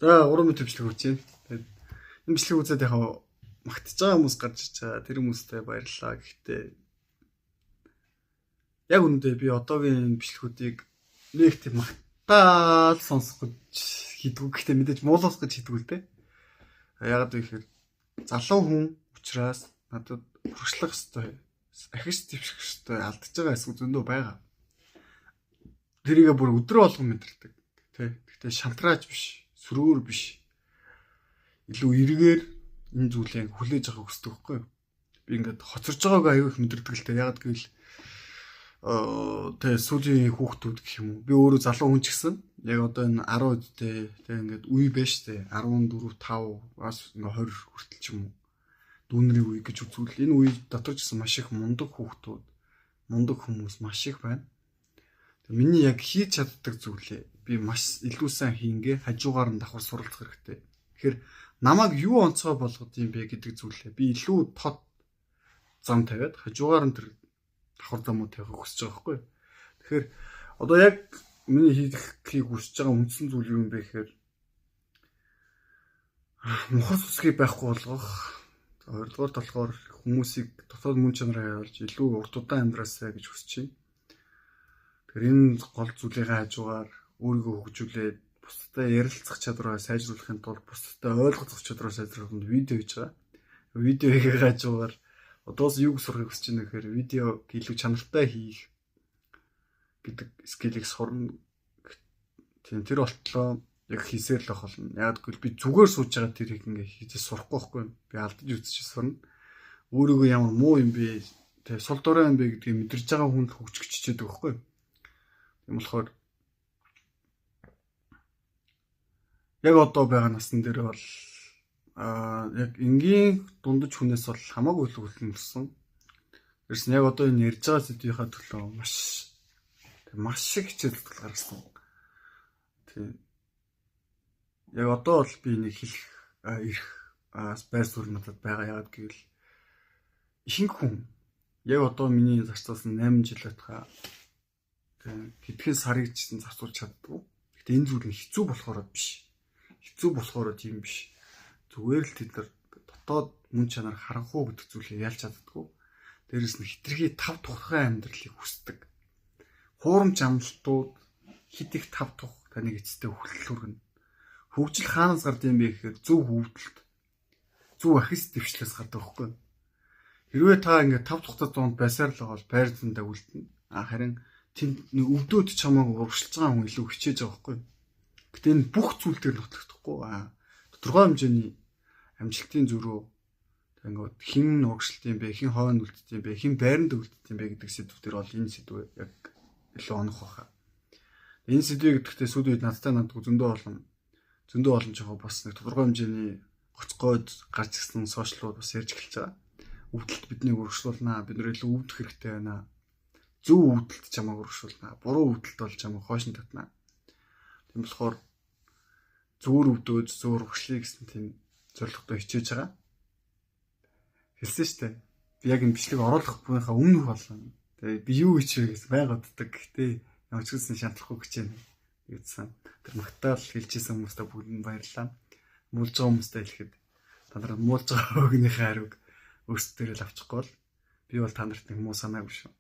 За 3 минут бичлэг хүрч байна. Тэгээд энэ бичлэг үзээд яг магтаж байгаа хүмүүс гарч иж байгаа. Тэр хүмүүстээ баярлалаа. Гэхдээ яг үнэндээ би одоогийн бичлэгүүдийг нэг тийм магтаал сонсох гэж хийдгүү. Гэхдээ мэдээж муулах гэж хийдгүү л дээ. Яагаад вэ гэхээр залуу хүн учраас надад хурцлах ёстой, ахиж дэвших ёстой, алдаж байгаа хэсэг зөндөө байгаа. Тэрийгэ бүр өдрөө болгон мэдэрдэг. Тэ. Гэхдээ шантрааж биш, сөрөөр биш. Илүү эргээр энэ зүйлийг хүлээж авах хүсдэг байхгүй юу? Би ингээд хоцорж байгааг аюу их мэдэрдэг л дээ. Яагаад гэвэл тэ сүүлийн хүүхдүүд гэх юм уу. Би өөрөө залуу хүн ч гэсэн яг одоо энэ 10 үедээ тэ ингээд үе байж тэ 14 5 бас ингээ 20 хүртэл ч юм уу. Дүүнрийн үе гэж үзвэл энэ үе дотор ч гэсэн маш их мундаг хүүхдүүд, мундаг хүмүүс маш их байна. Тэг миний яг хийж чаддаг зүйлээ би маш илүү сайн хийнгээ хажуугаар нь давхар суралцах хэрэгтэй. Тэгэхээр намайг юу онцгой болгод юм бэ гэдэг зүйлээ би илүү тод зам тавиад хажуугаар нь тэр давхар замуу тавихыг хүсэж байгаа байхгүй. Тэгэхээр одоо яг миний хийхийг хүсэж байгаа үндсэн зүйл юу юм бэ гэхээр мухар сүсгийг байхгүй болгох. За хоёрдугаар болохоор хүмүүсийг дотоод мөн чанараа харуулж илүү урт удаан амьдраасай гэж хүсэж байна. Тэгэхээр энэ гол зүйлийнхээ хажуугаар өөрийгөө хөгжүүлээд бусдад ярилцах чадвараа сайжруулахын тулд бусдад ойлголцох чадвараа сайжруулахын тулд видео хийж байгаа. Видео хийх хажуугаар одоос юуг сурахыг хүсэж байна гэхээр видео илүү чанартай хийх гэдэг скиллийг сурна. Тийм тэр болтлоо яг хийсээр л ах болно. Яг гэвэл би зүгээр сууж байгаа тэрийг ингээ хийж сурахгүй байхгүй. Би алдаж үзчих сурна. Өөрийгөө ямар муу юм бэ? Тэ сул дорой юм бэ гэдгийг мэдэрч байгаа хүнд хөгжих хичээдэг байхгүй. Тийм болохоор яг одоо байгаа насн дээр бол яг энгийн дундаж хүнээс бол хамаагүй илүү хөлнөсөн. Тэрс яг одоо энэ ярьж байгаа сэдвийнхаа төлөө маш их хичээл зүтгэл гаргасан. Тийм. Яг одоо бол би энийг хэлэх эрх байр суурь надад байгаа. Яагаад гэвэл ихэнх хүн яг одоо миний зарцуулсан 8 жил байтгаа хэдхэн сарыг ч гэсэн зарцуулж чаддгүй. Гэтэ энэ зүйл нь хэцүү болохоор биш. Хэцүү болохоор тийм биш. Зүгээр л тэд нар дотоод мөн чанар харанхуу гэдэг зүйлийг ялж чаддгүй. Дээрээс нь хитрхи тав тухайн амьдралыг хүсдэг. Хуурамч амлалтууд хит их тав тух таныг эцэстээ хүлэл хүргэнэ. Хөгжил хаанаас гард юм бэ гэхээр зөв өвдөлт, зөв ахис дэвшлээс гардаг байхгүй юу? Хэрвээ та ингээд тав тухтай зуунд байсаар л байгаа бол байр зөндөө үлдэнэ. Харин тэнд нэг өвдөөд чамааг урагшилж байгаа хүн илүү хичээж байгаа байхгүй юу? Гэтэ энэ бүх зүйл дээр нотлохдохгүй. Тодорхой хэмжээний амжилтын зөрөө ингээд хэн урагшилт юм бэ, хэн хойно үлддэг юм бэ, хэн байранд үлддэг юм бэ гэдэг сэдв дээр бол энэ сэдв яг илүү онох байхаа. Энэ сэдвийг гэдэгтээ сүүл үед надтай надгүй зөндөө олон жохоо бас нэг тодорхой хэмжээний гоцгойд гарч ирсэн сошиалууд бас ярьж эхэлж байгаа. Өвдөлт биднийг урагшлуулнаа, бид нар илүү өвдөх хэрэгтэй байна. Зөв өвдөлт чамайг урагшуулнаа, буруу өвдөлт бол чамайг хойш нь татнаа. Тийм болохоор зүгээр өвдөөд зөв урагшлая гэсэн тийм зорилготой хичээж байгаа. Хэлсэн шүү дээ. Би яг энэ бичлэг оруулах буйхаа өмнөх болно. Тэгээ би юу хийчихвэ гэсэн байг боддог. Гэхдээ ямар ч гэсэн шантрахгүй хичээнэ гэсэн. Тэр магтаал хэлжсэн хүмүүстээ бүгд нь баярлалаа. Муулж байгаа хүмүүстээ хэлэхэд та нар муулж байгаа үгнийхээ хариуг өөрсдөө л авчихгүй бол би бол та нарт нэг муу санаагүй шүү.